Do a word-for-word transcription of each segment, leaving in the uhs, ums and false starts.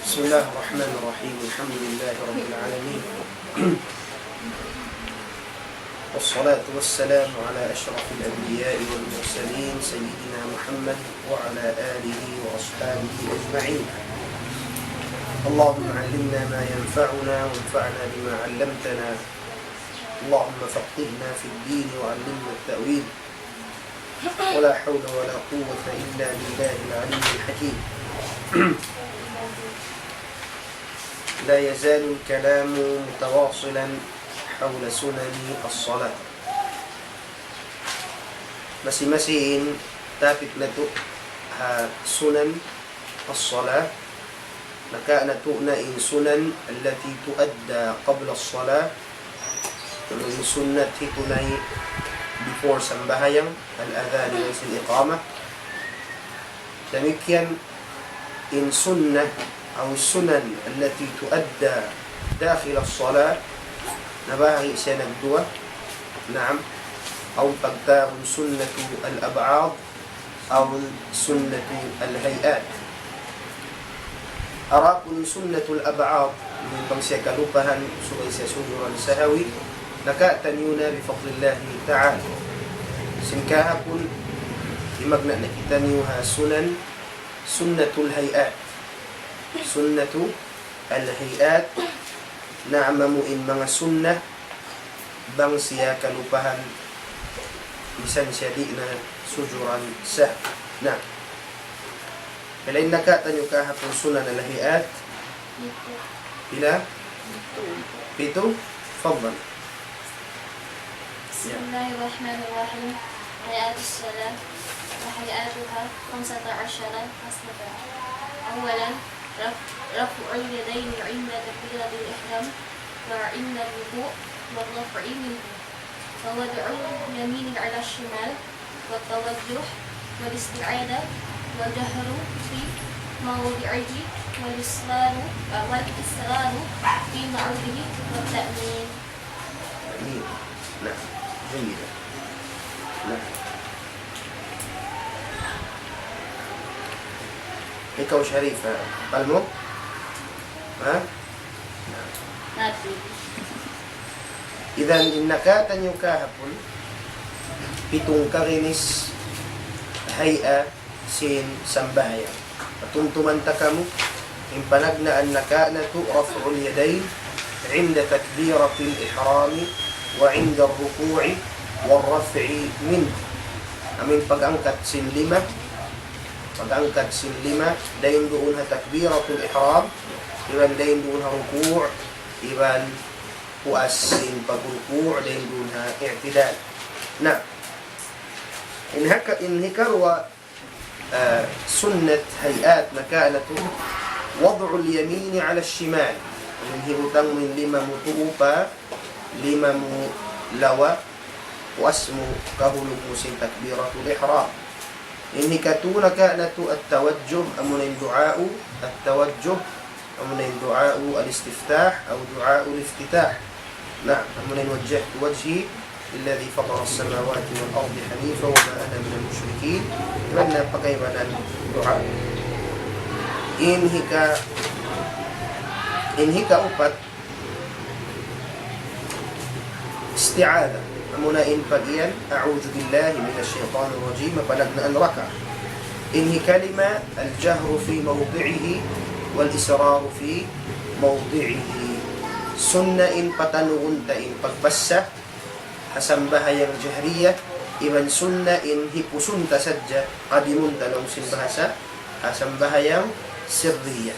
بسم الله الرحمن الرحيم. الحمد لله رب العالمين. والصلاة والسلام على أشرف الأنبياء والمرسلين سيدنا محمد وعلى آله وأصحابه أجمعين. اللهم علمنا ما ينفعنا وانفعنا بما علمتنا. اللهم فقهنا في الدين وعلمنا التأويل. ولا حول ولا قوة إلا بالله العلي الحكيم. لا يزال الكلام متواصلا حول سنن الصلاة. Masi-masi in topic natu' ha sunan as-salah. Naka natu' na in sunan allati tuadda qabla as-salah. Amu in sunnat hitunay before sambahayang, al-adhan iban sin iqamah. Damikkiyan in sunnah aw sunan allati tuadda dakhil as-salah, nabahagi' siya nagduwa. Naam. Awn pagtawagun sunnatu al-ab'ad, awn sunnatu al-hay'at. Adapun sunnatul ab'ad, amu in bang siya kalupahan, subay siya sujuran sahawi, nakataniyu na bi fadlillahi ta'ala. Sin kahapun, dimagna' na kitaniyu ha sunan, sunnatul hay'at. Sunnatu al-hay'at, naam, amu in manga sunnah, bang siya kalupahan, misan siya di' na sujuran sa. Na. Pila in nakataniyu kahapun sunan al-hay'at? Pila? Pitu. Faddal. بسم الله الرحمن الرحيم. هيئات الصلاة وهيئاتها خمسة عشر خصلة. أولا، رف-، رفع اليدين عند تكبيرة الإحرام وعند الركوع والرفع منه، ووضع اليمين على الشمال، والتوجه، والاستعاذة، والجهر في موضعه، والإسرار، والإسرار في موضعه، والتأمين. Amin. Na, jayyid. Na. Ikaw, Sharif, ha? Hapal mu? Ha? Hati. Idhan, in nakataniyu kahapun, pitung kaginis hay'a sin sambahayang. Patumtuman ta kamu, in panagnaan naka natu' رفع اليدين عند تكبيرة الإحرام وعند الركوع والرفع منه. Amu in pag-angkat sin lima, pag-angkat sin lima, dayn duun ha takbiratul ihram, iban dayn duun ha ruku', iban puas sin pagruku', dayn duun ha i'tidal. Na, in haka-, in hikaruwa, ah, sunnat hay'at naka natu', وضع اليمين على الشمال. In hibutang mu in lima mu tuu pa lima mu lawa, puas mu kahulug mu sin takbiratul ihram. In hikatu naka natu' at-tawajjuh, amu na in du'a'u at-tawajjuh, amu na in du'a'u al-istiftah, aw du'a'u al-iftitah. Na, amu na in وجهت وجهي للذي فطر السماوات والأرض حنيفا وما أنا من المشركين. Iban na pakaibanan du'a. In hika-, in hikaupat, isti'adha. Amu na in pag-iyan, أعوذ بالله من الشيطان الرجيم, panagnaan rakaat. In hikalima, الجهر في موضعه والإسرار في موضعه. Sunna in patanugun ta in pagbassa ha sambahayang jahriya, iban sunna in hipusun ta sadja, kadimun ta laung sin bahasa, ha sambahayang sirriya.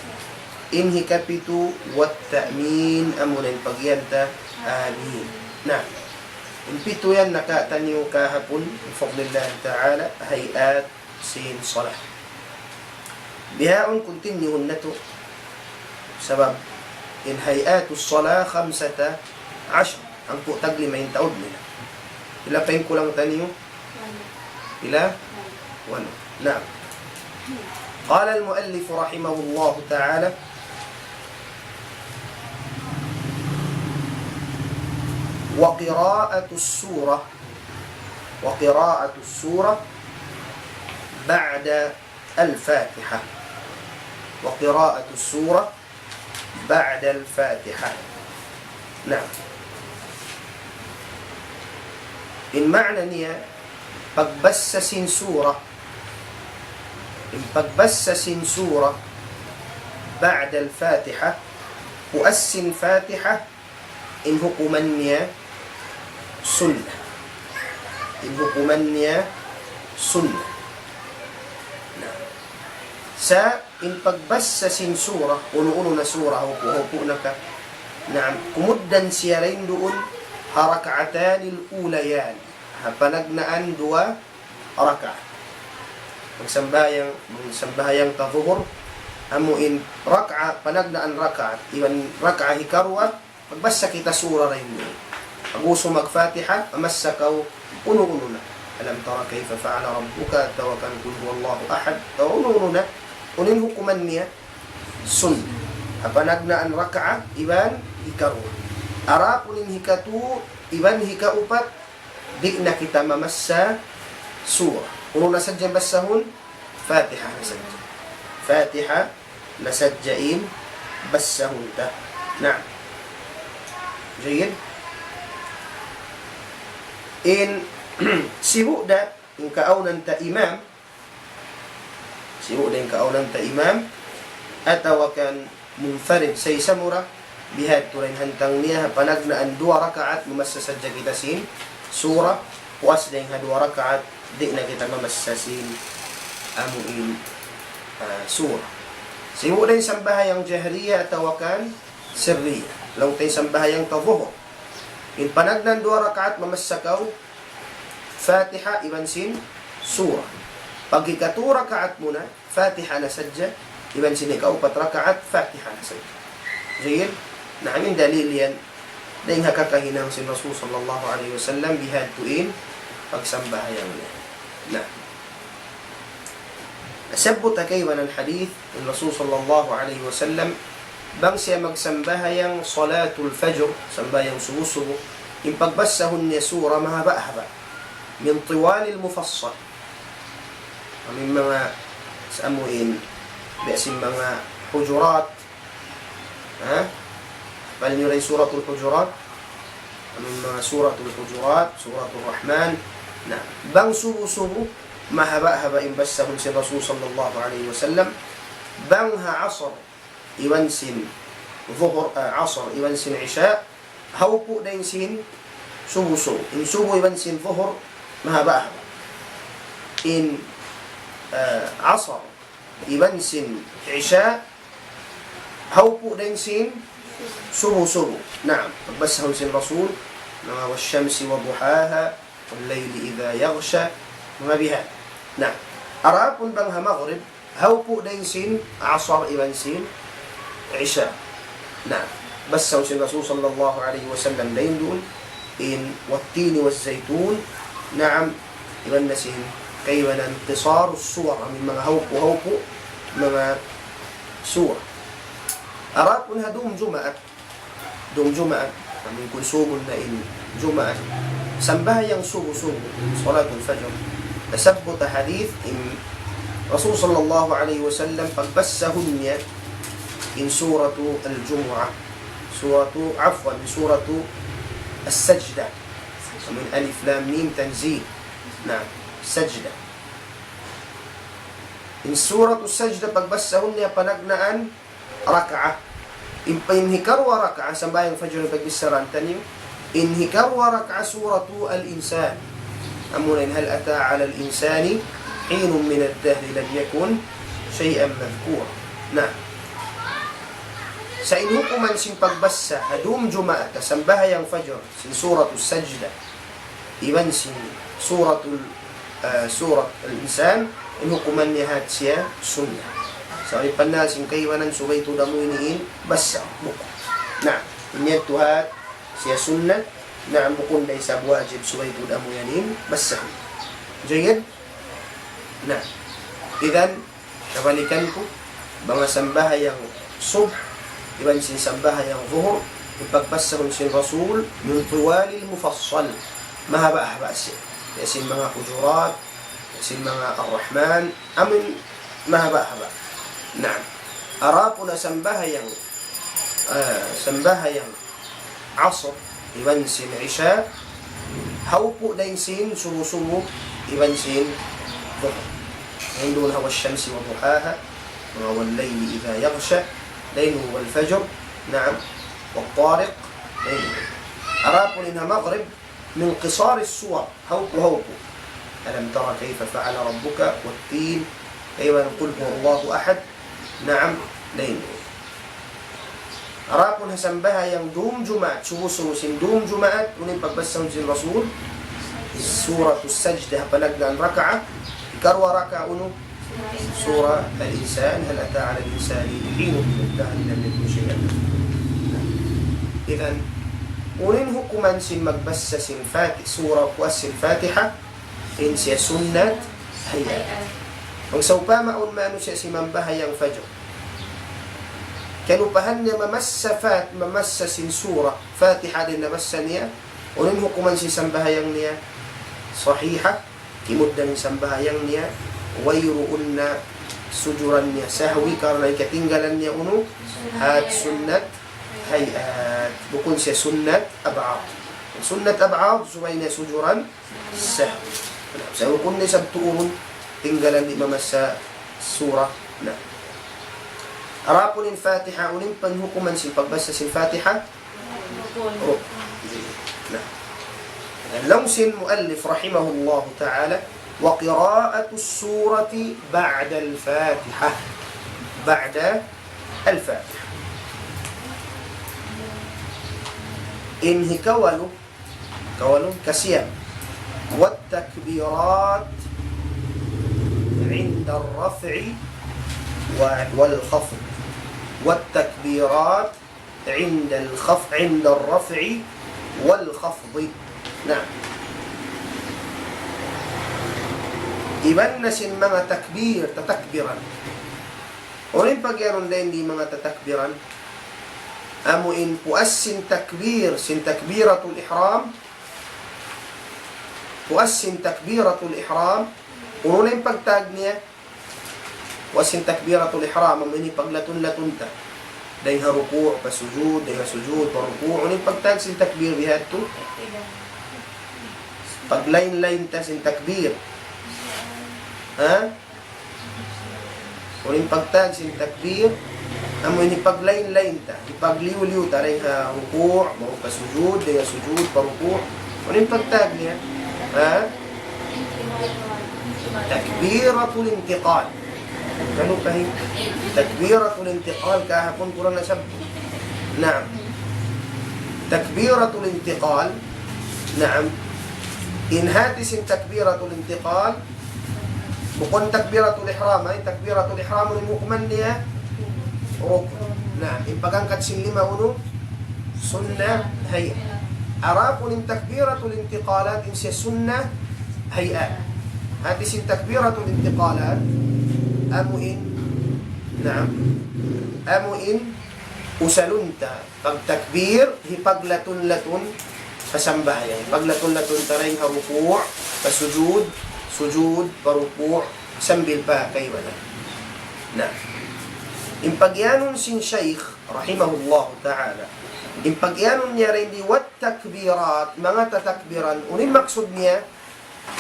In hikapitu, والتأمين, amu na in pag-iyan ta, amin. Na, in pitu yan nakataniyu kahapun, بفضل الله تعالى, hay'at sin salah. Bihaun continue natu'. Sabab in hay'atus salah خمسة عشر. Hangpu' tag lima in taud nila. Pila pa in kulang taniyu? Pila? Walu. Naam. قال المؤلف رحمه الله تعالى: وقراءة السورة، وقراءة السورة بعد الفاتحة، وقراءة السورة بعد الفاتحة. Naam. In maana niya, pagbasa sin sura. In pagbasa sin sura بعد الفاتحة, puas sin Fatiha, in hukuman niya sunnat. In hukuman niya sunnat. Na, sa' in pagbasa sin sura, unu-unu na sura, haupu'-haupu' na ka. Naam, kumugdan siya dayn duun, ha ركعتان الأوليان. Ha panagnaan duwa rakaat. Magsambahayang, magsambahayang ta zuhur, amu in rakaat, panagnaan rakaat, iban rakaat hikaruwa, magbasa kita sura dayn duun. Pag-ubus mag-Fatiha, mamassa kaw unu-unu na. ألم تر كيف فعل ربك, atawa kan قل هو الله أحد, atawa unu-unu na. Unu in hukuman niya, sunnat. Ha panagnaan rakaat, iban hikaruwa. Adapun in hikatu, iban hikaupat, di' na kita mamassa sura. Unu na sadja in basahun, Fatiha na sadja. Fatiha na sadja in basahun ta. Naam. Jayyid. In sibu' da in kaawnan ta imam, sibu' da in kaawnan ta imam, atawa kan munfarid, sa' isa mu ra, bihadtu da in hantang niya, ha panagnaan duwa rakaat, mamassa sadja kita sin sura, puas dayn ha duwa rakaat, di' na kita mamassa sin amu in, ah, sura. Sibu' da in sambahayang jahriya atawa kan sirriya. Laung ta in sambahayang ta zuhur. In panagnaan duwa rakaat mamassa kaw Fatiha iban sin sura. Pag hikatu rakaat mu na, Fatiha na sadja, iban sin hikaupat rakaat, Fatiha na sadja. Jayyid, na amu in dalil yan, dayn ha kakahinang sin Rasul sallallahu alayhi wasallam, bihadtu in pagsambahayang niya. Na. Nasabbut ha kaibanan hadith, in Rasul sallallahu alayhi wasallam, bang siya magsambahayang salatul fajr, sambahayang subu-subu, in pagbasahun niya sura mahaba'-haba'. من طوال المفصل. Amu in manga, sa' amu in, biya' sin manga Hujurat, ha? Hapal niyu da in Suratul Hujurat? Amu in manga Suratul Hujurat, Suratul Rahman. Na, bang subu-subu, mahaba'-haba' in basahun sin Rasul sallallahu alayhi wasallam. Bang ha Asr, iban sin Zuhur, ah, Asr, iban sin Isya, haupu' dayn sin subu-subu. In subu iban sin Zuhur, mahaba'-haba'. In, ah, Asr, iban sin Isya, haupu' dayn sin subu-subu. Naam, pagbasahun sin Rasul, manga والشمس وضحاها والليل إذا يغشى, manga bihan. Na, adapun bang ha Maghrib, haupu' dayn sin Asr iban sin Isya. Na, basahun sin Rasul sallallahu alayhi wasallam dayn duun, in والتين والزيتون, naam, iban na sin kaibanan قصار السور, amu in manga haupu'-haupu', manga sura. Adapun ha dum Jumaat, dum Jumaat, amu in kunsubun na in Jumaat, sambahayang subu-subu, salatul fajr. Nasabbut ha hadith in Rasul sallallahu alayhi wasallam pagbasahun niya in Suratul Jumu'ah, Suratu, afwan, Suratu As-Sajdah. Amu in Alif Lam Mim Tanzil. Na, Sajdah. In Suratu Sajdah pagbasahun niya panagnaan rakaat. In, in hikaruwa rakaat, sambahayang fajr in pagbichara taniyu. In hikaruwa rakaat Suratu Al-Insan. Amu na in هل أتى على الإنسان حين من الدهر لم يكن شيئا مذكورا. Na. Sa' in hukuman sin pagbasa, ha dum Jumaat, sambahayang fajr, sin Suratu Sajdah. Iban sin Suratul, ah, Surat Al-Insan, in hukuman niya hat siya sunnat. Sa' in pannal sin kaibanan subay tuud amu ini in basa, bukun. Na, in yadtu hat siya sunnat, na bukun da isab wajib subay tuud amu yan in basa. Jayyid? Na, idan, kabalikan ku, bang ha sambahayang subh, iban sin sambahayang zuhur, in pagbasahun sin Rasul, من طوال المفصل, mahaba'-haba' siya. Biya' sin manga Hujurat, biya' sin manga Ar-Rahman, amu in mahaba'-haba'. Naam. Adapun ha sambahayang Ah, sambahayang Asr, iban sin Isya, hawpu' dayn sin subu-subu, iban sin Dhuhr. Dayn duun ha والشمس وضحاها, والليل إذا يغشى, dayn والفجر, naam, والطارق, dayn. Adapun in ha Maghrib, من قصار السور, hawpu'-hawpu'. ألم تر كيف فعل ربك والتين, iban قل هو الله أحد, naam, dayn. Adapun ha sambahayang dum Jumaat, subu-subu sin dum Jumaat, unu in pagbasahun sin Rasul, Suratul Sajdah, panagnaan rakaat, hikaruwa rakaat unu, Surah Al-Insan, هل أتى على الإنسان حين من الدهر لم يكن شيئا مذكورا. Idan, unu in hukuman sin magbasa sin Fati-, surah puas sin Fatiha, in siya sunnat hay'at. Bang sawpama awn manusiya' simambahayang Fajr, kalupahan niya mamassa Fat-, mamassa sin surah Fatiha dayn nabassa niya, unu in hukuman sin sambahayang niya? Sahiha, kimugdan in sambahayang niya, wayruun na sujuran niya sahwi karna' in katinggalan niya unu, hat sunnat hay'at, bukun siya sunnat ab'ad. Sunnat ab'ad, subay niya sujuran sahwi. Sa' bukun na isab tuurun, tinggalan di' mamassa surah. Na. Adapun in Fatiha, unu in panghukuman sin pagbasa sin Fatiha? Rukun. Na. Laung sin muallif rahimahullahu ta'ala, وقراءة السورة بعد الفاتحة. بعد الفاتحة. In hikawalu, kawalu, kasiyam. والتكبيرات عند الرفع و-، والخفض. والتكبيرات عند الخف-، عند الرفع والخفض. Na. Iban na sin manga takbir, tatakbiran. Unu in pagiyanun dayn di manga tatakbiran? Amu in puas sin takbir, sin takbiratul ihram. Puas sin takbiratul ihram. Unu na in pagtag niya? Puas sin takbiratul ihram, amu ini paglatun-latun ta. Dayn ha ruku', pa sujud, dayn ha sujud, pa ruku'. Unu in pagtag sin takbir bihadtu? Paglain-lain ta sin takbir. Ha? Unu in pagtag sin takbir? Amu ini paglain-lain ta. Hipagliyu-liyu ta dayn ha ruku', mawn pa sujud, dayn ha sujud, pa ruku'. Unu in pagtag niya? Ha? Takbiratul intiqal. Unu pa hi? Takbiratul intiqal kahapun kurang na sab-. Naam. Takbiratul intiqal. Naam. In hati sin takbiratul intiqal, bukun takbiratul ihram, ay takbiratul ihram in hukuman niya rukun. Na, in pag-angkat sin lima unu, sunnat hay'at. Adapun in takbiratul intiqalat, in siya sunnat hay'at. Hati sin takbiratul intiqalat, amu in, naam, amu in usalun ta. Pagtakbir, hipaglatun-latun pa sambahayang. Hipaglatun-latun ta dayn ha ruku', pa sujud, sujud, pa ruku', sambil pa kaibanan. Na, in pagiyanun sin Shaykh, rahimahullahu ta'ala, in pagiyanun niya dayn di والتكبيرات, manga tatakbiran, unu in maksud niya,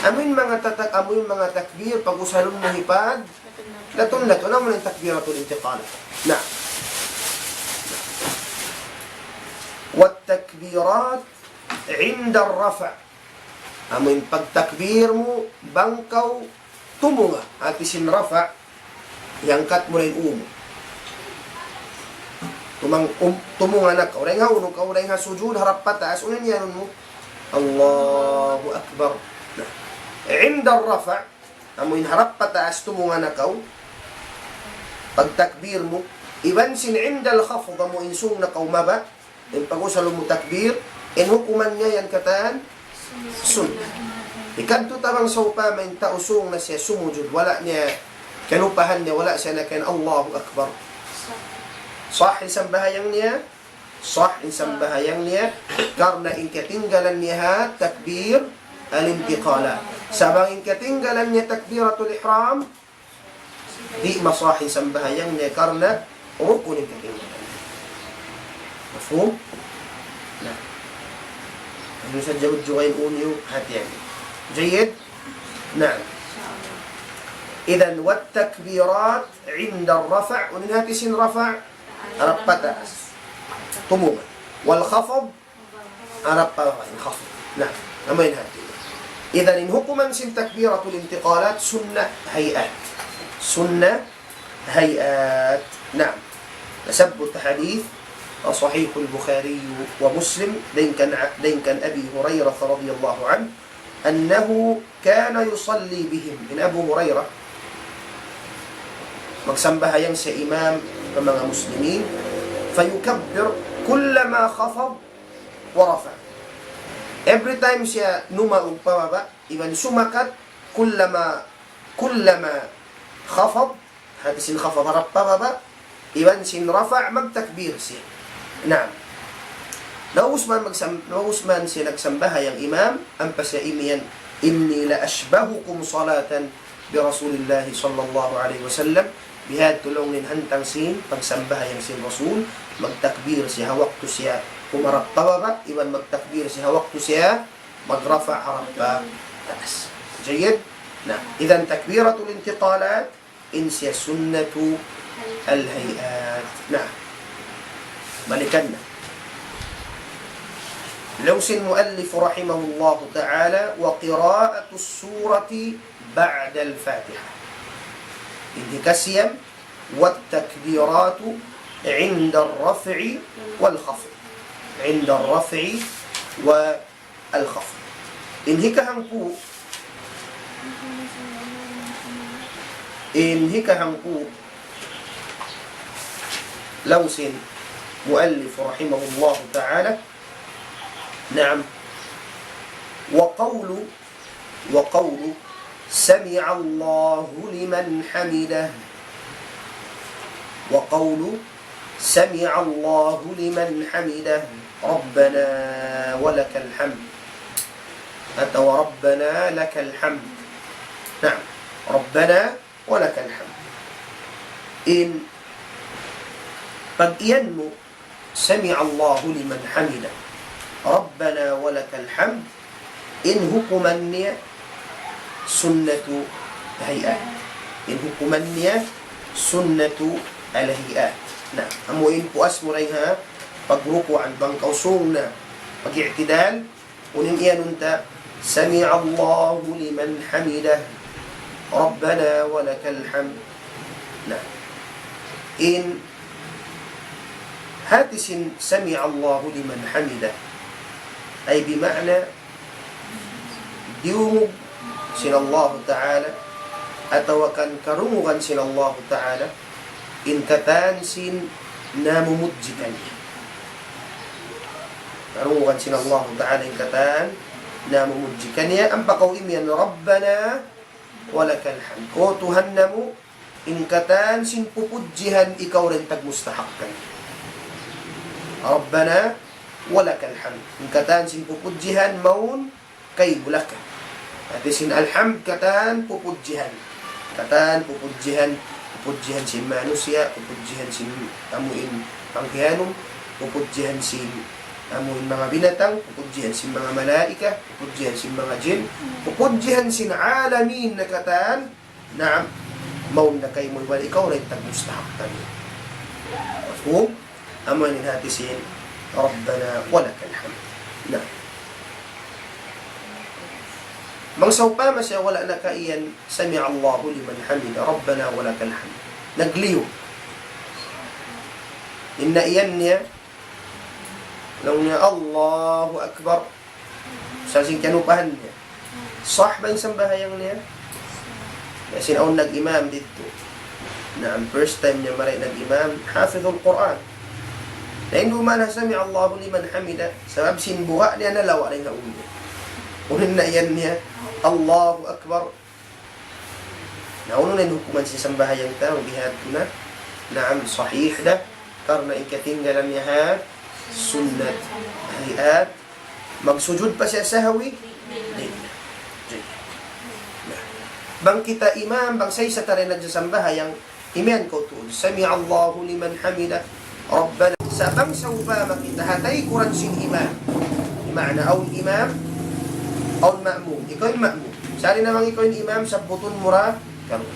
amu in manga tatak-, amu in manga takbir, pag-usalun mu hipag-, latun-latun, amu in takbiratul intiqal. Na. والتكبيرات عند الرفع. Amu in pagtakbir mu, bang kaw tumunga, hati sin rafa', iyangkat mu na in ū mu. Tumang-, um, tumunga na kaw, dayn ha unu kaw, dayn ha sujud, harap pataas, unu in iyanun mu? Allahu Akbar. Na. عند الرفع, amu in harap pataas tumunga na kaw, pagtakbir mu, iban sin عند الخفض, amu in sūng na kaw mababa', in pag-usalun mu takbir, in hukuman niya yan katan sunnat. Hikadtu ta bang sawpama in tau sūng na siya sumujud, wala' niya kalupahan niya, wala' siya nakain Allahu Akbar. Sah in sambahayang niya? Sah in sambahayang niya, karna' in katinggalan niya ha takbir al-intiqalat. Sa' bang in katinggalan niya takbiratul ihram, di' masah in sambahayang niya karna' rukun in katinggalan. Mafhum? Na. Unu sadja hudjugayn unu hāti yan. Jayyid? Na. Idhan, والتكبيرات عند الرفع. Unu in hāti sin rafa'? Harap pataas. Tumuma. والخفض. Harap pababa', in khafd. Na, amu in hāti. Idhan, in hukuman sin takbiratul intiqalat, sunnat hay'at. Sunnat hay'at. Naam. Nasabbut hadith, صحيح البخاري ومسلم, dayn kan, dayn kan Abi Hurairah radiyallahu anhu, أنه كان يصلي بهم. In Abu Hurairah, magsambahayang siya imam pa manga muslimin, فيكبر كلما خفض ورفع. Every time siya numaug pababa', iban sumakat, كلما، كلما خفض, hāti sin khafad harap pababa', iban sin rafa' magtakbir siya. Naam. Naubus man magsam-, naubus man siya nagsambahayang imam, ampa siya imiyan, إني لأشبهكم صلاة برسول الله صلى الله عليه وسلم. Bihadtu laung niya in hantang sin pagsambahayang sin Rasul, magtakbir siya ha waktu siya humarap pababa', iban magtakbir siya ha waktu siya magrafa' harap pataas. Jayyid? Na, idhan takbiratul intiqalat, in siya sunnatul hay'at. Na, balikan na. Laung sin muallif rahimahullahu ta'ala, وقراءة السورة بعد الفاتحة. In hikasiyam, والتكبيرات عند الرفع والخفض. عند الرفع والخفض. In hikahangpu', in hikahangpu', laung sin muallif rahimahullahu ta'ala, naam, وقول وقول سمع الله لمن حمده. وقول سمع الله لمن حمده. ربنا ولك الحمد. Atawa ربنا لك الحمد. Naam. ربنا ولك الحمد. In pag-iyan mu سمع الله لمن حمده. ربنا ولك الحمد. In hukuman niya sunnatul hay'at. In hukuman niya sunnatul hay'at. Na, amu in puas mu dayn ha pagruku' bang kaw sūng na pag-i'tidal, unu in iyanun ta, سمع الله لمن حمده. ربنا ولك الحمد. Na, in hāti sin سمع الله لمن حمده, ay bima'na diyungug sin Allahu Ta'ala, atawa kan karungugan sin Allahu Ta'ala, in katan sin namumudji kaniya. Karungugan sin Allahu Ta'ala in katan namumudji kaniya, ampa kaw imiyan, ربنا ولك الحمد. O Tuhan namu', in katan sin pupudjihan ikaw da in tagmustahak kaniya. ربنا ولك الحمد. In katan sin pupudjihan mawn kaymu, لك. Hāti sin الحمد katan pupudjihan. Katan pupudjihan, pupudjihan sin manusiya', pupudjihan sin amu in pangkiyanum, pupudjihan sin amu in manga binatang, pupudjihan sin manga malaikat, pupudjihan sin manga jin, pupudjihan sin alamin na katan, naam, mawn da kaymu, iban ikaw da in tagmustahak kaniya. Mafhum? Amu in hāti sin ربنا ولك الحمد. Na. Bang sawpama siya wala' nakaiyan سمع الله لمن حمده، ربنا ولك الحمد. Nagliyu. In naiyan niya, laung niya, الله أكبر. Sa' sin kiyanupahan niya. Sah ba in sambahayang niya? Ya, sin awn nag-imam didtu. Na, in first time niya mari nag-imam, hafidhul Qur'an. Na, in duman سمع الله لمن حمده, sabab sin buga' niya nalawa' na in haun niya. Unu in naiyan niya, الله أكبر. Na, unu na in hukuman sin sambahayang ta, bihadtu na, naam, sahih da, karna' in katinggalan niya ha sunnat hay'at, magsujud pa siya sahwi? Di' na. Na. Bang kita imam, bang sa isa ta da in nagsasambahayang, imiyan kaw tuud, سمع الله لمن حمده، ربنا Bang sawpama kita ha taykuran sin imam. Maana awn imam, awn ma'mum. Ikaw in ma'mum. Sari na bang ikaw in imam, sabbutun mu ra karuwa.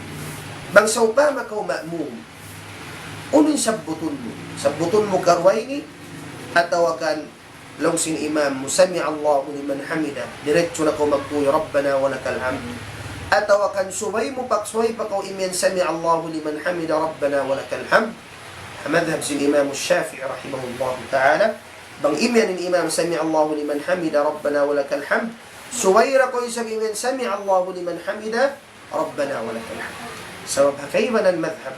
Bang sawpama kaw ma'mum, unu in sabbutun mu? Sabbutun mu karuwa ini, atawa kan laung sin imam mu, "Sami'allahu liman hamidah." Diretso na kaw magkuy, "Rabbana wa lakal hamd." Atawa kan subay mu pagsubay pa kaw imiyan, "Sami'allahu liman hamidah, Rabbana wa lakal hamd." Ha madhhab sin Imam Shafi'i rahimahullahu ta'ala, bang imiyan in imam, "Sami'allahu liman hamidah, Rabbana wa lakal hamd." Subay da kaw isab imiyan, "Sami'allahu liman hamidah, Rabbana wa lakal hamd." Sabab ha kaibanan madhhab,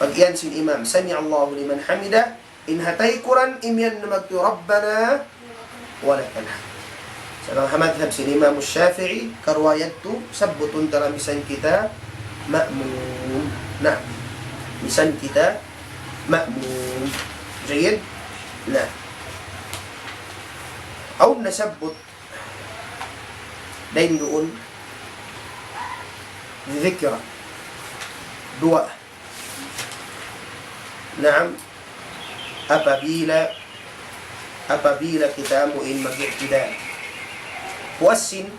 pag-iyan sin imam, "Sami'allahu liman hamidah," in ha taykuran imiyan na magtuy, "Rabbana wa lakal hamd." Sabab ha madhhab sin Imam Shafi'i, karuwa yadtu, sabbutun ta ra misan kita ma'mum. Na, misan kita ma'mum. Jayyid? Na. Awn nasabbut dayn duun, dhikr. Duwaa. Naam, apabila, apabila kita amu in mag-i'tidal. Puas sin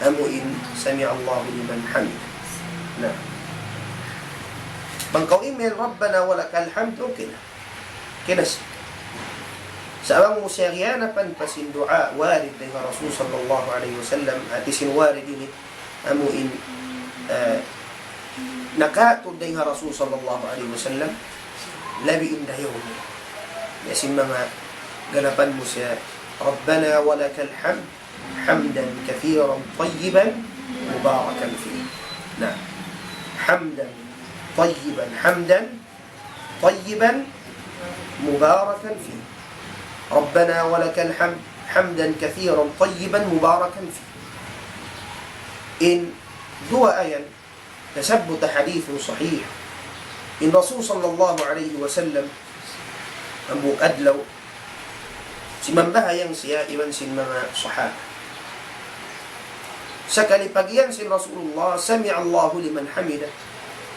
amu in sami'allahu liman hamid. Na. Bang kaw imiyan Rabbana wa lakal hamd, okay na. Kinas. Sa' bang mu siya giyanapan pa sin duwaa warid dayn ha Rasul sallallahu alayhi wasallam, hati sin warid ini, amu in, eh, nakatud dayn ha Rasul sallallahu alayhi wasallam, labi in dayaw niya. Ya sin manga ganapan mu siya, ربنا ولك الحمد حمدا كثيرا طيبا مباركا فيه. Na. حمدا طيبا، حمدا طيبا مباركا فيه. ربنا ولك الحمد حمدا كثيرا طيبا مباركا فيه. In duwaa yan, nasabbut ha hadith sahih. In Rasul sallallahu alayhi wasallam, hambuuk adlaw, simambahayang siya iban sin manga sahaba. Sakali pag-iyan sin Rasulullah, "Sami'allahu liman hamidah."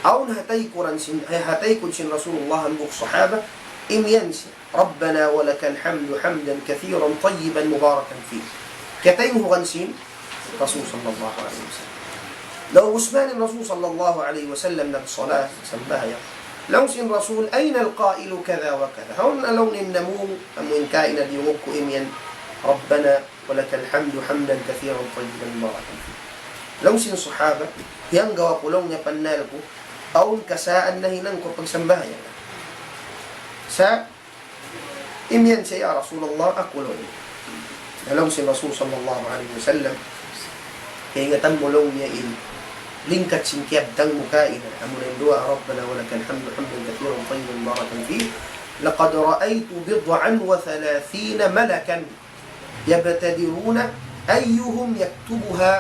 Awn ha taykuran sin, ha taykud sin Rasulullah hambuuk sahaba, imiyan siya, "ربنا ولك الحمد حمدا كثيرا طيبا مباركا فيه." Kiyataynghugan sin Rasul sallallahu alayhi wasallam. Laung sin Rasul sallallahu alayhi wasallam, nagsalat, sambahayang. Laung sin Rasul, "أين القائل كذا وكذا؟" Hawnu in namung, amu in kaina diyungug ku imiyan, "ربنا ولك الحمد حمدا كثيرا طيبا مباركا فيه." Laung sin sahaba, hiyanggaw aku laung niya pannal ku, awn kasaan nahinang ku pagsambahayang. Sa' imiyan siya, "Ya Rasulullah, aku laung." Laung sin Rasul sallallahu alayhi wasallam, kaingatan mu laung niya in lingkat sin kiyabtang mu kaina, amu na in duwaa, "ربنا ولك الحمد حمدا كثيرا طيبا مباركا فيه، لقد رأيت بضعا وثلاثين ملكا يبتدرون أيهم يكتبها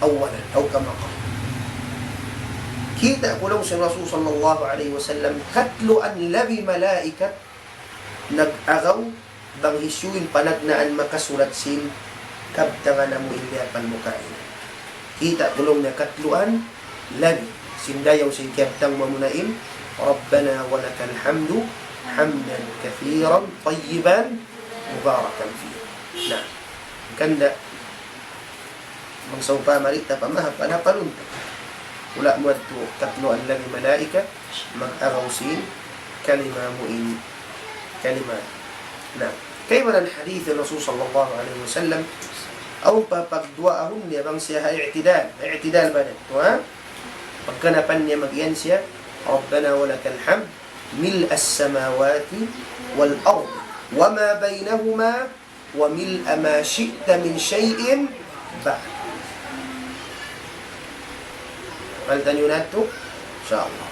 أولا." أو كما قال. Kita' ku laung sin Rasul sallallahu alayhi wasallam, katluan labi malaikat nag-agaw bang hisiyu in panagnaan makasulat sin kabtangan amu in liyapal mu kaina. Kita' ku laung niya katluan labi. Sin dayaw sin kiyabtang mu amu na in, "ربنا ولك الحمد حمدا كثيرا طيبا مباركا فيه." Na, hangkan da, bang sawpama di' ta pamaham, panapalun ta. Wala' mu adtu katluan labi malaikat, mag-agaw sin kalima mu in kalima. Na, kaibanan hadith Rasul sallallahu alayhi wasallam, awn pa pagduwaahun niya bang siya ha i'tidal. I'tidal ba niya? Tuwa? Pagkanapan niya mag-iyan siya, "ربنا ولك الحمد ملء السماوات والأرض وما بينهما وملء ما شئت من شيء بعد." Paltan niyu na yadtu, insya Allah.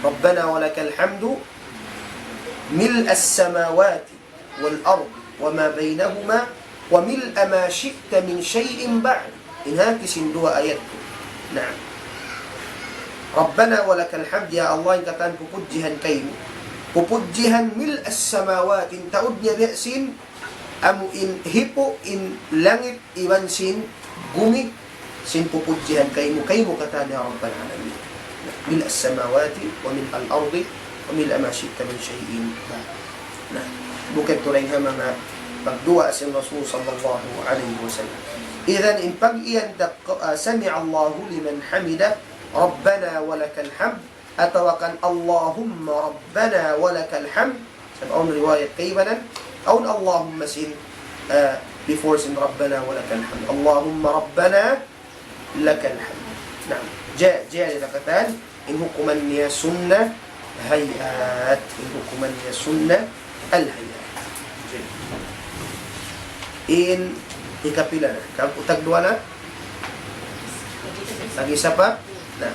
"ربنا ولك الحمد ملء السماوات والأرض وما بينهما وملء ما شئت من شيء بعد." In hati sin duwaa yadtu. Naam. "ربنا ولك الحمد," ya Allah, in katan pupudjihan kaymu. Pupudjihan ملء السماوات, in taud niya biya' sin amu in hipu' in langit iban sin bumi, sin pupudjihan kaymu, kaymu katan ya Rabbal Alamin. ملء السماوات وملء الأرض وملء ما شئت من شيء بعد. Bukun tuud in ha manga pagduwaa sin Rasul sallallahu alayhi wasallam. Idan in pag-iyan ta, ah, سمع الله لمن حمده، ربنا ولك الحمد, atawa kan اللهم ربنا ولك الحمد. Sabab awn riwayat kaibanan, awn اللهم sin, ah, before sin ربنا ولك الحمد. اللهم ربنا لك الحمد. Naam. Ja-, jari na katan, in hukuman niya sunnah hay'at. In hukuman niya sunnah al-hay'at. In hikapila na? Hangpu' tagduwa na? Tag-isa pa? Na.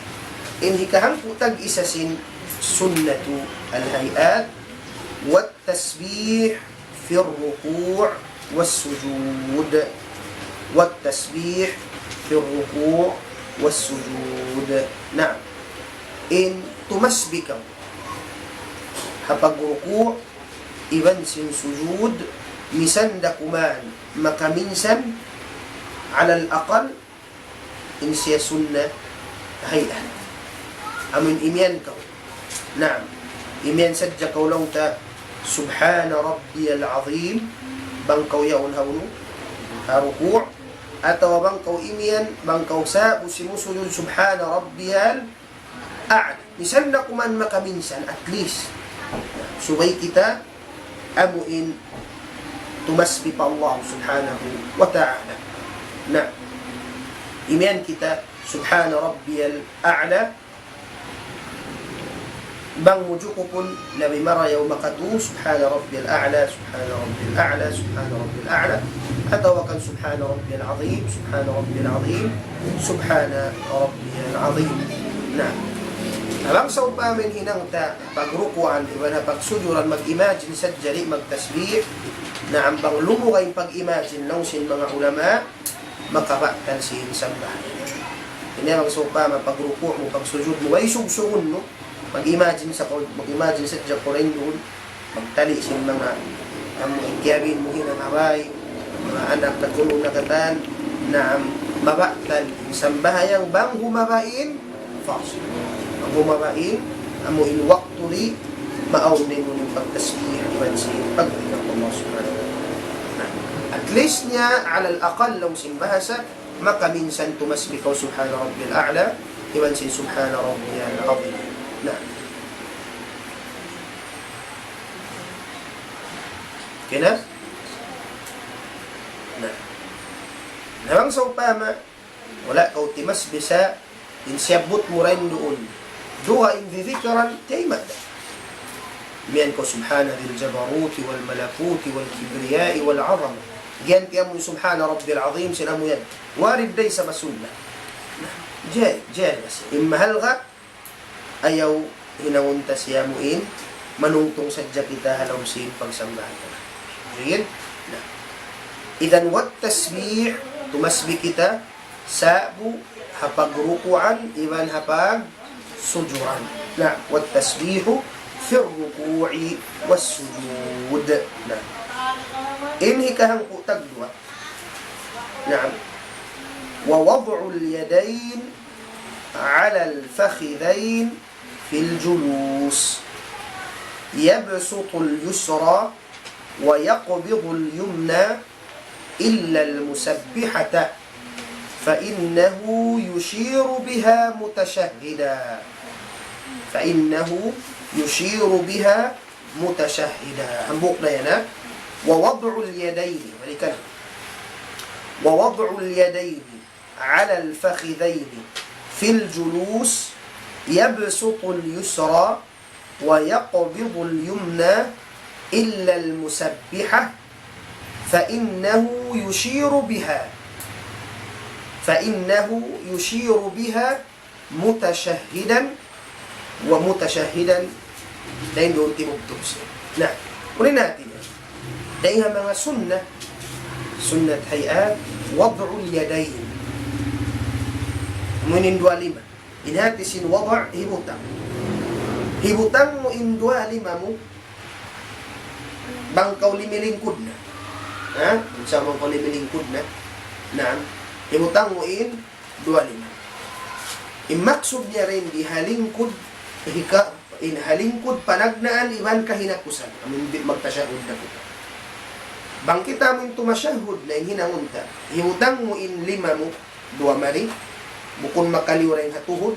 In hikahangpu' tag-isa sin sunnatu al-hay'at, والتسبيح في الركوع والسجود. والتسبيح في الركوع والسجود. Naam. In tumasbih kaw ha pagruku' iban sin sujud, misan da kuman makaminsan, على الأقل, in siya sunnat hay'at. Amun imiyan kaw. Naam. Imiyan sadja kaw laung ta, سبحان ربي العظيم. Bang kaw yaun ha unu? Ha ruku'. Atawa bang kaw imiyan, bang kaw sa, simusujud, سبحان ربي الأعلى. Misan da kuman makaminsan, at least. Subay kita amuin tumasbih pa Allah Subhanahu wa Ta'ala. Na, imiyan kita, سبحان ربي الأعلى. Bang mu jukupun, labi marayaw makatu, سبحان ربي الأعلى، سبحان ربي الأعلى، سبحان ربي الأعلى. Atawa kan سبحان ربي العظيم، سبحان ربي العظيم، سبحان ربي العظيم. Na, bang sawpama in hinang ta pagrukuan, iban ha pagsujuran, mag-imagine sadja, di' magtasbih. Na, bang lumugay in pag-imagine, laung sin manga ulama, makabatal sin sambahayang. Ini bang sawpama pagruku' mu, pagsujud mu, way sugsugun mu, mag-imagine sa kaw, mag-imagine sadja kaw duun, magtali' sin manga, amu in kiyabin mu hinang ha bay, manga anak nagkulung na katan, naam, mabatal in sambahayang bang humaba in fasil. Bang humaba in, amu in waktu di', maawn da in pagtasbih, iban sin pagdikir pa Allah Subhanahu wa Ta'ala. Na, at least niya, على الأقل, laung sin bahasa, makaminsan tumasbih kaw سبحان ربي الأعلى, iban sin سبحان ربي العظيم. Na. Okay na? Na. Na, bang sawpama, wala' kaw timasbih sa, in siyabbut mu dayn duun. Duwa in didhikiran, tiyayma' da. Imiyan kaw سبحان ذي الجبروت والملكوت والكبرياء والعظمة. Giyanti' amu سبحان ربي العظيم, sin amu yan. Warid da isab ha sunnat. Na, jari, jari na siya. In mahalga', ayaw hinangun ta siya amu in, manungtung sadja kita ha lawm sin pagsambahayang. Jari? Na. Idhan والتسبيح, tumasbih kita, sa'bu ha pagrukuan, iban ha pagsujuran. Na, والتسبيح في الركوع والسجود. Na. In hikahangpu' tagduwa. Naam. ووضع اليدين على الفخذين في الجلوس. يبسط اليسرى ويقبض اليمنى إلا المسبحة، فإنه يشير بها متشهدا. فإنه يشير بها متشهدا. Hambuuk na yan, ha? ووضع اليدين. Balikan. ووضع اليدين على الفخذين في الجلوس، يبسط اليسرى ويقبض اليمنى إلا المسبحة، فإنه يشير بها، فإنه يشير بها متشهدا ومتشهدا. Dayn duun timubtub siya. Na, uli natin yan. Dayn ha manga sunnat, sunnat hay'at, وضع اليدين. Amu in duwa lima. In hati sin wada', hibutang. Hibutang mu in duwa lima mu, bang kaw limilingkud na. Ha? Bang sa bang kaw limilingkud na. Naam. Hibutang mu in duwa lima. In maksud niya dayn di ha lingkud, hika-, in ha lingkud panagnaan iban kahinapusan. Amun di' magtashahhud na kita. Bang kita amun tumashahhud na in hinangun ta. Hibutang mu in lima mu, duwa mari. Bukun makaliyu dayn ha tuhud.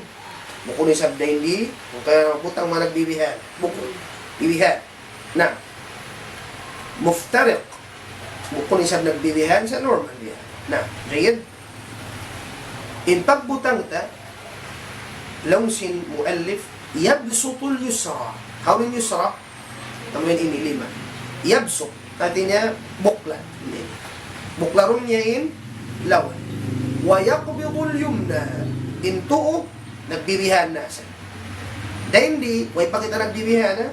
Bukun isab dayn di, bukun butang manag bibihan. Bukun. Bibihan. Na. Muftariq. Bukun isab nagbibihan sa normal bihan. Na. Jayyid. In pagbutang ta, laung sin muallif, يبسط اليسرى. Hawnu in yusra? Amu in ini lima. Yabsut. Hāti niya, buklat. Buklarun niya in lawa. ويقبض اليمنى. In tuu, nagbibihan na sa. Dayn di, way pa kita nagbibihan, ha?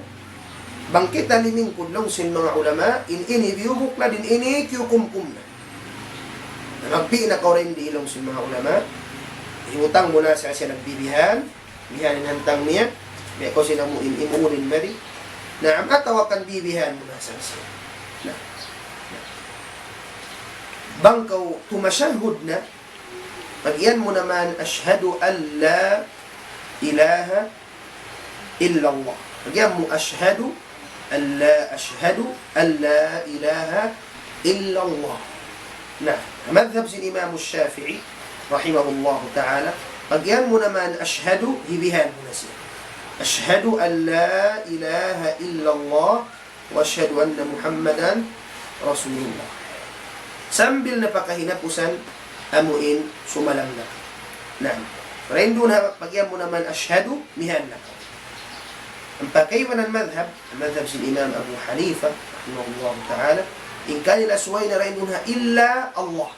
Bang kita limingkud laung sin manga ulama, in ini biyubuklad, in ini kiyukumkum na. Na magpi' na kaw dayn di laung sin manga ulama, hibutang mu na sa siya nagbibihan, bihan in hantang niya, biya' kaw sin amu in imuunin mari. Naam, atawa kan bibihan mu na sa siya. Na. Na. Bang kaw tumashahhud na, pag-iyan mu naman, أشهد أن لا إله إلا الله. Pag-iyan mu, أشهد أن لا، أشهد أن لا إله إلا الله. Na, madhab sin Imam Shafi'i, rahimahullahu ta'ala, pag-iyan mu naman, أشهد, hibihan mu na siya. أشهد أن لا إله إلا الله وأشهد أن محمدا رسول الله. Sambil na pa kahinapusan, amu in sumalam na. Na, dayn duun ha, pag-iyan mu naman, أشهد, mihan na. Ampa kaibanan madhab, madhab sin Imam Abu Hanifa, rahimahullahu ta'ala, in kanila subay na dayn duun ha إلا الله.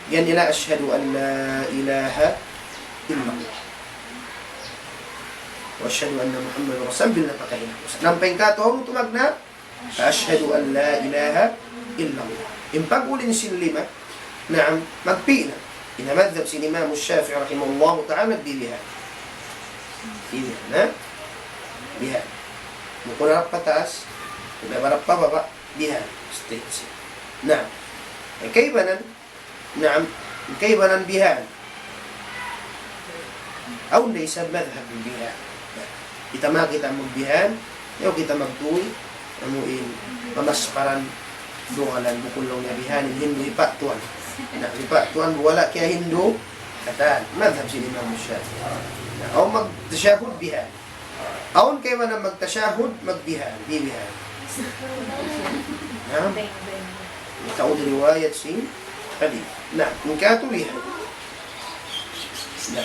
Yan nila, أشهد أن لا إله إلا الله وأشهد أن محمدا رسول الله, sambil na pa kahinapusan. Ampa in katu', hawnu tumagna', أشهد أن لا إله إلا الله. In pag-uli sin lima, naam, magpi' na. In ha madhab sin Imam Shafi'i rahimahullahu ta'ala, bibihan. Bibihan, ha? Bihan. Bukun harap pataas, bukun harap pababa', bihan. Straight siya. Na, in kaibanan, naam, in kaibanan bihan. Awn da isab madhab bihan. Kita ma kita magbihan, ayaw kita magtuy, amu in, mamasparan, dungalan, bukun laung niya bihan, in Hindu hipatuan. Na, hipatuan, wala' kiyahindu, katan, madhab sin Imam Shafi'i. Na, awn magtashahhud bihan. Awn kaibanan magtashahhud, magbihan, bibihan. Naam. Ikaw riwayat sin hadith. Na, in katu' bihan. Na.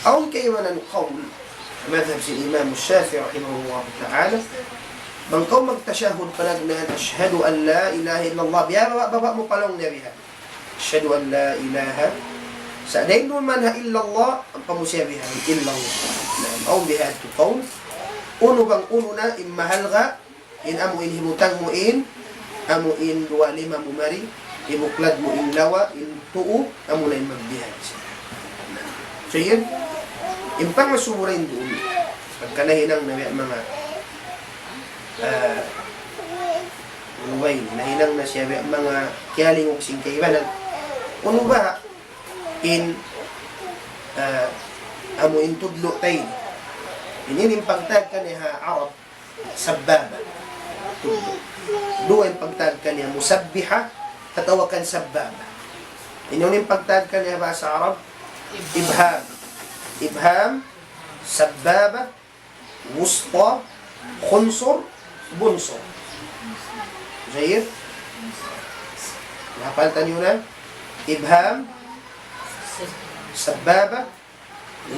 Awn kaibanan qawl, madhab sin Imam Shafi'i rahimahullahu ta'ala, bang kaw magtashahhud panagnaan, أشهد أن لا إله إلا الله, biya' baba', baba' mu pa laung niya bihan. أشهد أن لا إله. Sa' dayn duun man ha إلا الله, ampa mu siya bihan, إلا الله. Na, awn bihadtu qawl. Unu bang unu na, in mahalga', in amu in hibutang mu in, amu in duwa lima mu mari, hibuklad mu in lawa, in tuu, amu na in magbihan siya. So, yun, in pangasubu dayn duun, pagka nahinang na biya' manga, ah, unu ba ini? Nahinang na siya biya' manga kiyalingug sin kaibanan. Unu ba in, ah, amu in tudlu' ta ini? Ini in pagtawag kaniya ha Arab, sabbaba. Tudlu'. Duwa in pagtawag kaniya, musabbiha, atawa kan sabbaba. Ini in pagtawag kaniya bahasa Arab, ibham. Ibham, sabbaba, wusta, khunsur, bunsur. Jayyid? Nahapal taniyu na? Ibham, sabbaba,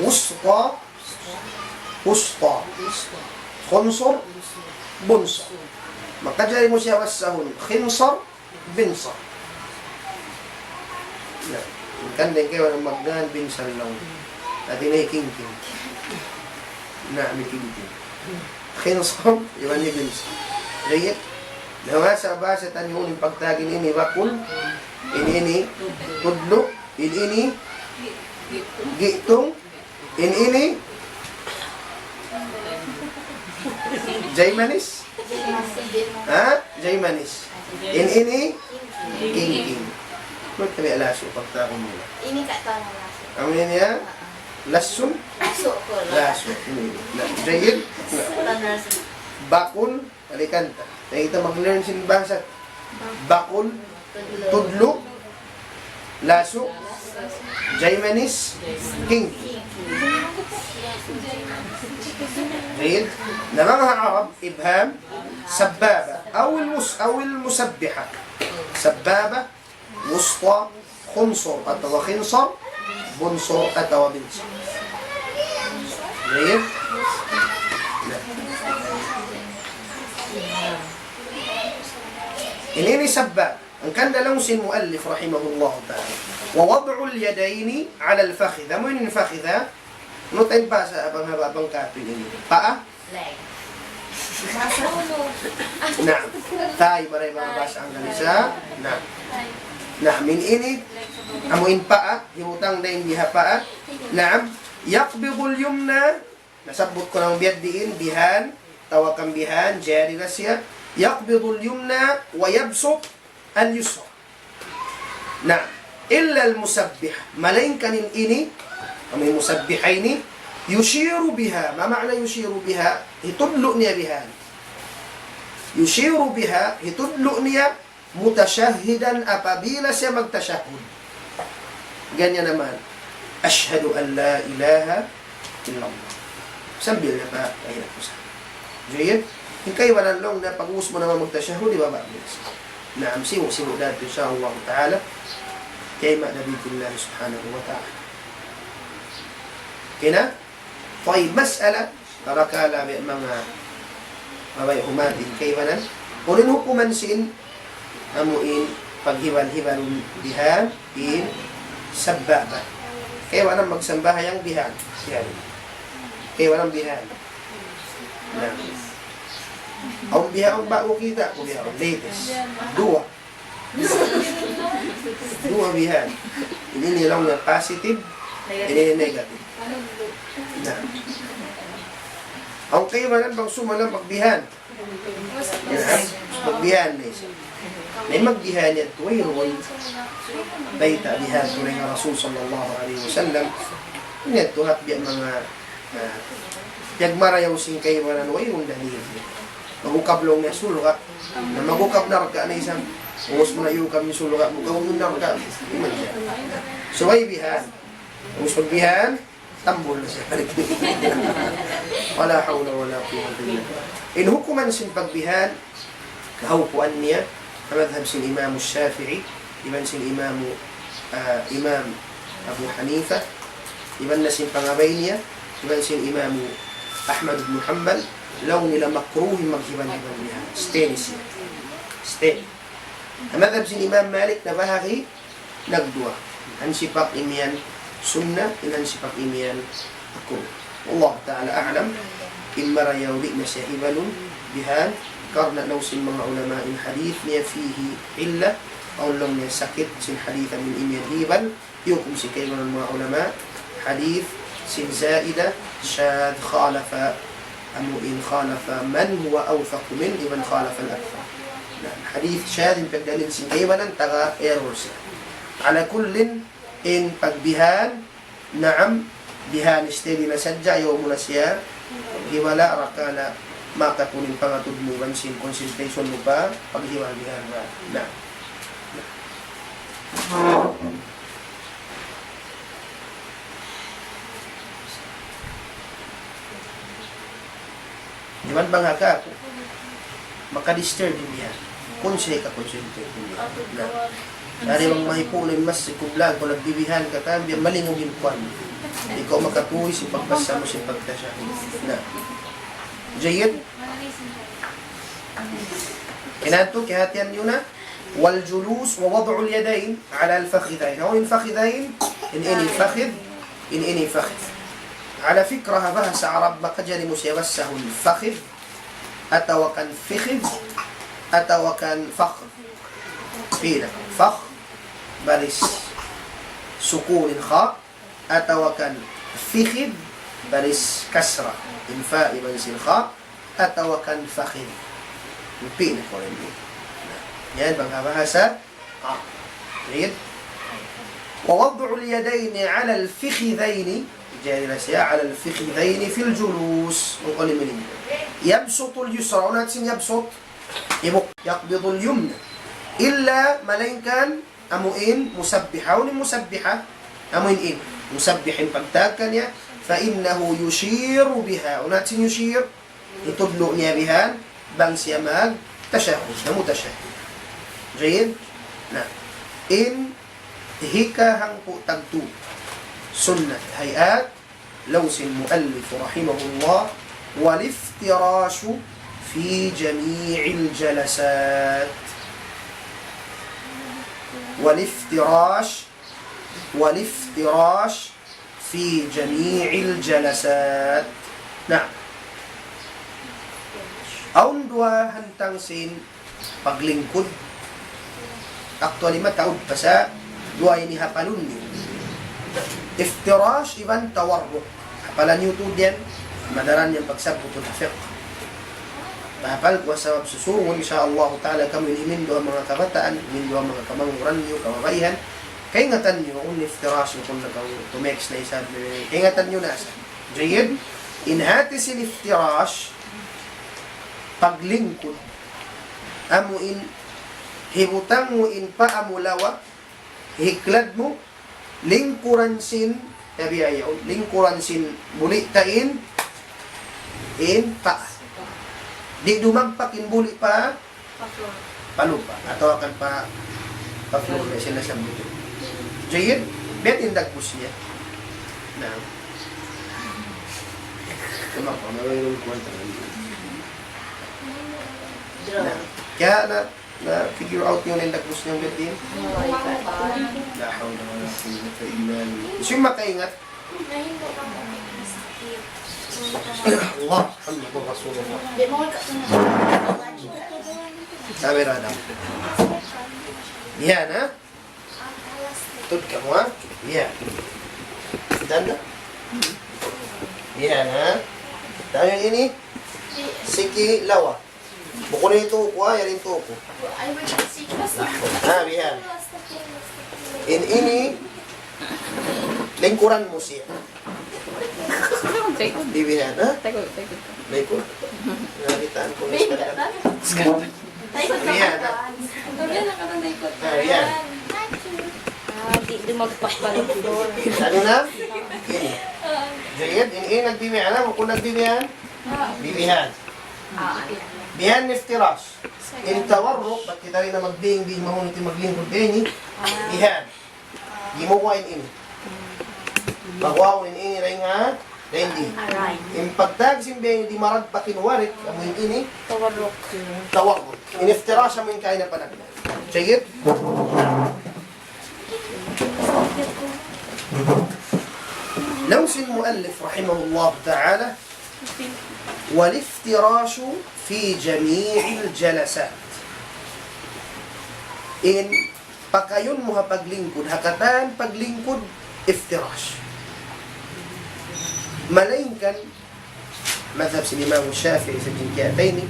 wusta, wusta, khunsur, bunsur. Makajari mu siya basahun, khinsar, binsar. Na, hangkan dayn kaibanan magngan binsar laung. Hati niya kingking. Na, mikingking. Khinsar, iban niya binsar. Jayyid. Na, masa bahasa taniyu in pagtawag ini bakul, in ini tudlu', in ini gitung, in ini jaymanis. Ha? Jaymanis. In ini kingking. Magtabi' lasu' pagtawag nila. Ini ka tawag lasu'. Amu ini ya? Lasun? Lasu' ku. Lasu'. Ini, ini. Na, jayyid. Bakul, balikan ta. Kay kita mag-learn sin bahasa. Bakul, tudlu', lasu', jaymanis, king. Read. Na manga Arab, ibham, sababa. Awil mus-, awil musabbiha. Sababa, wusta, khunsur atawa khinsar, bunsur atawa binsar. Baik. Nah. Ini, ini sabab. Hangkan laung sin muallif rahimahullah ta'ala. ووضع اليدين على الفخذ. Amu in fakhidh, ha? Unu ta in bahasa abang haba abang kapin ini? Paa? Naam. Tay, baray bahasa Anggalis, ha? Naam. Naam, in ini, amu in paa, hibutang da in biha paa. Naam. يقبض اليمنى, nasabbut ku na biya' diin, bihan, tawakan bihan, jari na siya. يقبض اليمنى ويبسط اليسرى. Na, إلا المسبحة, malaingkan in ini, amu in musabbiha ini, يشير بها. ما معنى يشير بها? Hitudlu' niya bihan. يشير بها, hitudlu' niya, متشهدا, apabila siya magtashahhud. Ganyan naman. أشهد أن لا إله إلا الله. Sambil niya pa, mahirap ko sa. Jayyid? In kaibanan laung niya pag-ubus mu naman magtashahhud, ibaba' mu na siya. Naam, sibu'-sibu' da yadtu, insha Allah ta'ala. Kay ma da bi'idhnillah subhanahu wa ta'ala. Okay na? Tayyib, mas'ala, parakala' biya' manga mabaya' humati in kaibanan. Unu in hukuman sin, amu in paghibal-hibalun bihan, in sababa. Kaibanan magsambahayang bihan. Bihan. Kaibanan bihan. Na. Awn bihan, awn ba'gu kita' ku bihan, latest. Duwa. Duwa bihan. Ini laung niya positive, ini negative. Na. Awn kaibanan bang sumala magbihan. Na. Magbihan na isab. Na in magbihan yadtu, wayruun bayta' bihan sin Rasul sallallahu alayhi wasallam. Ini yadtu hat biya' manga, ah, piyagmarayaw sin kaibanan, wayruun dalil. Mag-ukab laung niya surga'. Na mag-ukab narka' na isab. Ubus mu na iyukab in surga', mag-ukab in narka'. Di' man siya. Subay bihan. Ubus pagbihan, tambul na siya. ولا حول ولا قوة إلا بالله. In hukuman sin pagbihan, kahawpuan niya, ha madhab sin Imam Shafi'i, iban sin Imam, ah, Imam Abu Hanifa, iban na sin pangabay niya, iban sin Imam Ahmad ibn Hanbal, laung nila makruh in maghibal-hibal bihan. Stay ni siya. Stay. Ha madhab sin Imam Malik nabahagi' nagduwa. In hansipak imiyan sunnat, in hansipak imiyan makruh. Wallahu ta'ala a'lam. In marayaw di' na siya hibalun bihan, karna' laung sin manga ulama in hadith niya fihi illa, awn laung niya sakit sin hadith amu in imiyan hibal, hiyukum sin kaibanan manga ulama, hadith sin Zaida, shadh, khalafa, amu in khalafa man huwa awthaqu min, iban khalafa al-akthar. Na, hadith shadh in pagdalil sin kaibanan, taga error siya. Ala kullin, in pagbihan, naam, bihan steady na sadja, ayaw mu na siya hibala, rakala' makapun in pangatud mu iban sin concentration mu pa paghibal bihan ra. Na. Iban bang ha kaku', maka-disturb in bihan. Kunu' siya hika-concentrate in bihan. Na. Yari bang mahipu' na in masjid, kublaan ku nagbibihan katan, biya' malingug in kuwan. Di' kaw makatuy sin pagbasa mu sin pagtashahhud. Na. Jayyid? Kinatu, kiyahatihan niyu na? والجلوس ووضع اليدين على الفخذين. Awn in fakhidayn, in ini fakhid, in ini fakhid. Ala fikra, ha bahasa Arab, makajari mu siya basahun fakhid, atawa kan fikhid, atawa kan fakh. Pila? Fakh, baris sukun in kha, atawa kan fikhid, baris kasra in fa iban sin kha, atawa kan fakhid. Pila kaul ini? Yan bang ha bahasa Arab. Read. ووضع اليدين على الفخذين. Jari na siya على الفخذين في الجلوس. Ang kulimilin. يبسط اليسرى. Unu in يبسط? Ibuk. يقبض اليمنى. إلا, malaingkan, amu in مسبحة. Unu in مسبحة? Amu in in. مسبحة in pagtawag kaniya. فإنه يشير بها. Unu in يشير? Hitudlu' niya bihan, bang siya mag-tashahhud, namu tashahhud. Jayyid? Na, in hikahangpu' tagtu, sunnat hay'at, laung sin muallif rahimahullah, والافتراش في جميع الجلسات. والافتراش والافتراش في جميع الجلسات. Na. Awn duwa hantang sin paglingkud. Actually, mataud pa sa duwa ini hapalun niyu. Iftirash iban tawarruk. Hapalan niyu tuud yan, madaran yan pagsabbut ha fiqh. Mahapal ku ha sabab susungun, insya Allah ta'ala, kamu ini mindu ha manga kabataan, mindu ha manga kamangguran niyu, kababaihan. Kaingatan niyu, kunu' iftirash, kunu' nakaw, tumex na isab, kaingatan niyu na sa. Jayyid, in hati sin iftirash, paglingkud. Amu in, hibutang mu in paa mu lawa, hiklad mu, lingkuran sin, tabi ayaw, lingkuran sin buli' ta in, in paa. Di' dumagpak in buli' pa, pa lupa'. Atawa kan pa, pa floor na sila sa buto. Jayyid, biya' in dagbus niya. Na. Kumapa, mayroon kuwan talaga. Na. Kaya na, Na-figure out niyu na in dagbus niya, Bertin? La hawla wala quwwata illa billah. Sino makaingat? Allah, Muhammadur Rasulullah. Sabi ra daw. Yan, ha? Tud kamu, ha? Yan. Tanda? Yan, ha? Tayo ini. Siki lawa. Bukun ini tuku, ha? Yan in tuku. Ah, bihan. In ini, lingkuran mu siya. Di bihan, ha? Tago, tago. Lingkur. Naritaan ku na sekarang. Bihan, ha? Ah, bihan. Ah, di' dumagpak pa rin. Ano na? Ini. Jayyid, in, in, nagbibihan, ha? Bukun nagbibihan? Bibihan. Bihan iftirash. In tawarruk, bat kita rin na magbing-bing, mahunit in maglingkud ini. Bihan. Gimuwa in ini. Magwaw in ini, ray nga, ray di. In pagtag sin bihan di maragpak in warik, amu in ini. Tawarruk. Tawarruk. In iftirash amu in kaina panagna. Jayyid? Laung sin muallif rahimahullah ta'ala, والافتراش في جميع الجلسات. In pakayun mu ha paglingkud, ha katan paglingkud, iftirash. Malaingkan, madhab sin Imam Shafi'i sa jingkiyatay ini,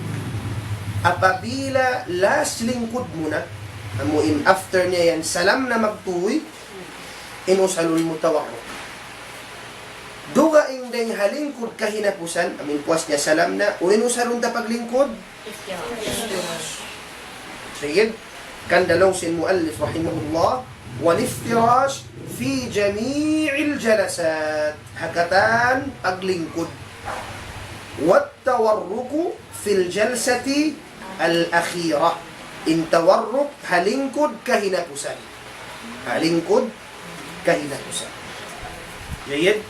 apabila last lingkud mu na, amu in after niya yan, salam na magtuy, in usalun mu tawarruk. Dugaing dayng ha lingkud kahinapusan, amu in puas niya salam na, unu in usalun ta paglingkud? Sayyid, kan laung sin muallif rahimahullah, والافتراش في جميع الجلسات. Ha katan paglingkud. والتورك في الجلسة الأخيرة. In tawarruk ha lingkud kahinapusan. Ha lingkud kahinapusan. Jayyid.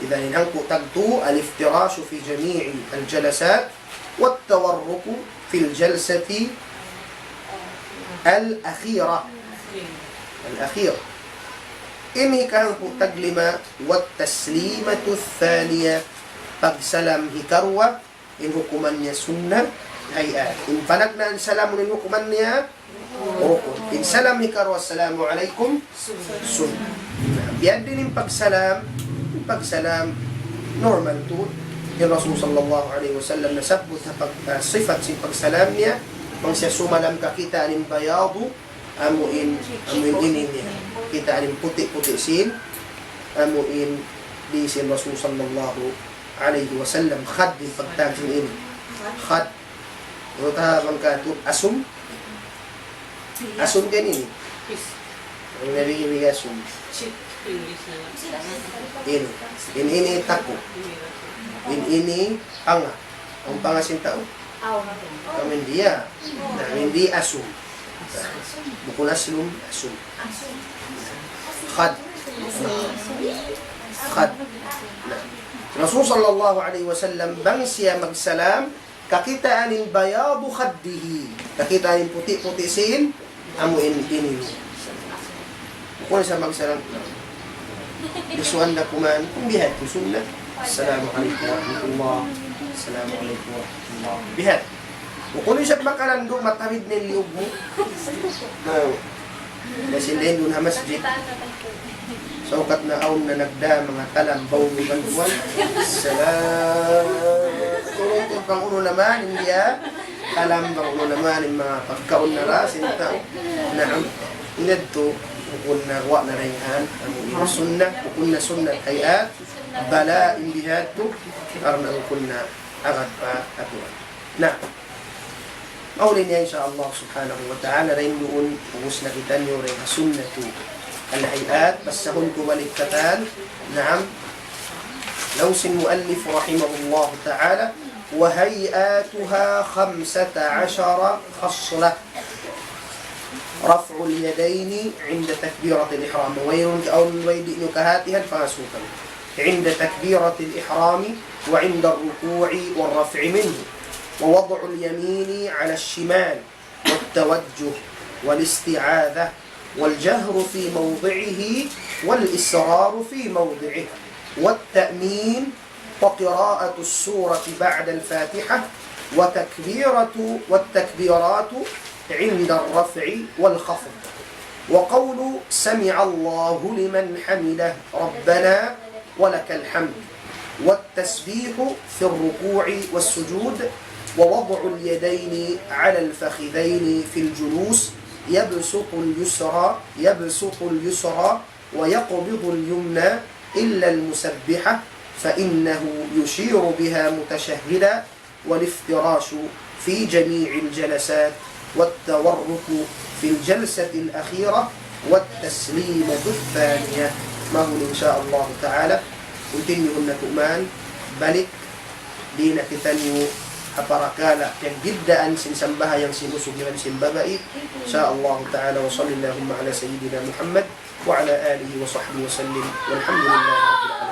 Idhan in hangpu' tagtu, الافتراش في جميع الجلسات والتورك في الجلسة الأخيرة. الأخيرة. Ini hangpu' taglima, والتسليمة الثانية. Pagsalam hikaruwa, in hukuman niya sunnat, ay, ah, in panagnaan salam in hukuman niya, rukun. In salam hikaruwa, "Assalamu alaykum," sunnat. Na, biya' diin in pagsalam, in pagsalam, normal tuud. In Rasul sallallahu alayhi wasallam nasabbut ha pag-, ah, sifat sin pagsalam niya, bang siya sumalam kakitaan in bayadu, amu in, amu in ini niya. Kitaan in puti'-puti' sin, amu in Hadith sin Rasul sallallahu alayhi wasallam, khad in pagtawag sin ini. Khad. Unu ta bang katu' asum? Asum kan ini. Ang nabigi-bigi asum. Ini. In ini taku. In ini panga. Ang panga sin tau? Amin dia. Na, amin di asum. Bukun aslum, asum. Khad. Khad. Na. Rasul sallallahu alayhi wasallam, bang siya magsalam, kakitaan in bayadu khaddihi. Kakitaan in puti'-puti' sin, amu in ini. Bukun sa magsalam. Bisuan da kuman, kung bihat ku sunnat. Assalamu alaykum warahmatullah. Assalamu alaykum warahmatullah. Bihat. Bukun isab makalandu', matawid na in liyug mu. Na, na sila duun ha masjid. Sa' ukat na awn na nagda, manga talambaw mu kan kuwan. Salam. Turun tu pang unu naman, in dia. Talambaw unu naman, in manga pagkaun na ra sin tau. Naam. Inadtu, bukun na wa na rayhan, amu in sunnat, bukun na sunnat hayat, bala in bihadtu, karna' bukun na agad pa aturan. Na, mauli niya, insya Allah subhanahu wa ta'ala, dayn duun, ubus na kitaniyu dayn ha sunnatu al-hay'at, basahun ku balik katan. Naam. Laung sin muallif rahimahullahu ta'ala, وهيئاتها خمسة عشر خصلة. رفع اليدين عند تكبيرة الإحرام. Wayruun ka awn way di' niyu kahatihan, pangasubu. عند تكبيرة الإحرام وعند الركوع والرفع منه، ووضع اليمين على الشمال، والتوجه، والاستعاذة، والجهر في موضعه، والإسرار في موضعه، والتأمين، وقراءة السورة بعد الفاتحة، وتكبيرة، والتكبيرات عند الرفع والخفض، وقول سمع الله لمن حمده، ربنا ولك الحمد، والتسبيح في الركوع والسجود، ووضع اليدين على الفخذين في الجلوس، يبسط اليسرى، يبسط اليسرى ويقبض اليمنى إلا المسبحة، فإنه يشير بها متشهدا، والافتراش في جميع الجلسات، والتورك في الجلسة الأخيرة، والتسليمة الثانية. Mahuli, insya Allah ta'ala, continue na tuud man, balik, di' na kitaniyu ha parakala' piyagbiddaan sin sambahayang sin usug iban sin babai. Insya Allah ta'ala, وصل اللهم على سيدنا محمد وعلى آله وصحبه وسلم، والحمد لله رب العالمين.